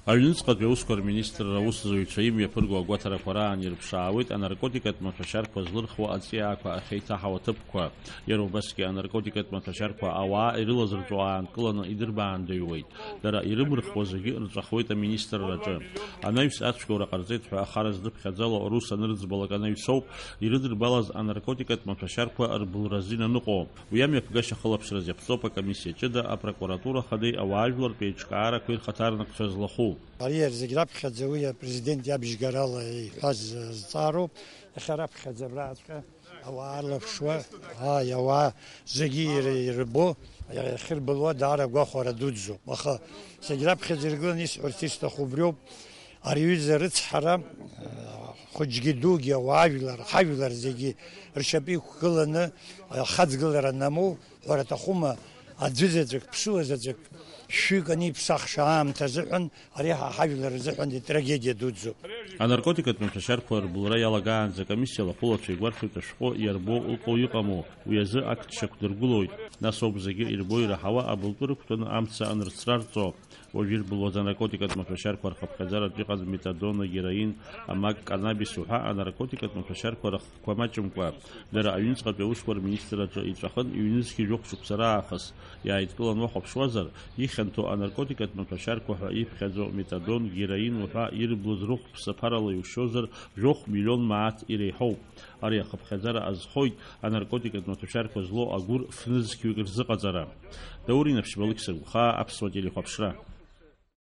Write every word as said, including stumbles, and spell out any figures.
Аҩныҵҟатәи аусқәа рминистрра аусзуҩцәа имҩаԥырго агәаҭарақәа раан ирԥшаауеит анаркотикатә маҭәашьарқәа злырхуа аҵиаақәа ахьеиҭаҳау аҭыԥқәа. Иара убасгьы анаркотикатә маҭәашьарқәа ауаа ирылазырҵо аанкыланы идырбаандаҩуеит. Дара ирымырхуа зегьы рҵәахуеит аминистрраҿы. Анаҩс ацәгьоура ҟарҵеит ҳәа ахара зныԥхьаӡало рус анырӡбалак анаҩсоуп ирыдырбалаз анаркотикатә маҭәашьарқәа рбылразы инаныҟоу. Уи амҩаԥгашьа ахылаԥшразы иаԥҵоуп акомиссиа ҷыда, апрокуратура хадеи ауаажәлартә еиҿкаарақәеи рхаҭарнакцәа злахәу. Ари зегь раԥхьаӡа уи апрезидент иабжьгарала иҳәаз зҵаароуп. Иахьа раԥхьаӡа абраҵәҟьа ауаа рлаԥшуа, ааи, ауаа зегьы ир-, ирбо, иахьырбылуа даара агәахәара дуӡӡоуп. Аха зегь раԥхьаӡа иргыланы исҳәарц исҭаху убриоуп. Ари аҩыза рыцҳара, хәыҷгьы дугьы ауаажәлар, ҳажәлар зегьы ршьапы иқәгыланы ахаҵгылара анамоу, ҳәара аҭахума, аӡәы заҵәык, ԥсуа заҵәык, шәҩык аниԥсахша аамҭа азыҳәан ари ҳа ҳажәлар рзыҳәан итрагедиа дуӡӡоуп. Анаркотикатә маҭәашьарқәа рбылра иалагаанӡа акомиссиа алахәылацәа игәарҭоит ашәҟәы иарбоу ыҟоу иҟаму, уи азы актә шьақәдыргылоит. Нас ауп зегьы ирбо ираҳауа абылтәы рықәтәаны амца анырцрарҵо. Уажә ирбылуаз анаркотикатә маҭәашьарқәа рхыԥхьаӡаратә иҟан метадон, агероин, амак, канабис уҳәа анаркотикатә маҭәашьарқәа рыхкқәа маҷымкәа. Дара аҩныҵҟатәи аусқәа рминистрраҿы иҵәахын ҩнызқьи жәохә шықәса раахыс. Иааидкылан уахәаԥшуазар, ихьанҭоу анаркотикатә маҭәашьарқәа ҳәа иԥхьаӡо метадон, героин уҳәа ирблыз рыхә ԥсаԥарала иушьозар, жәохә миллион мааҭ иреиҳоуп. Ари ахыԥхьаӡара азхоит анаркотикатә маҭәашьарқәа злоу агәыр фнызқьҩык рзыҟаҵара. Даур Инаԥшьба, Алықьса Гәхаа, Аԥсуа телехәаԥшра.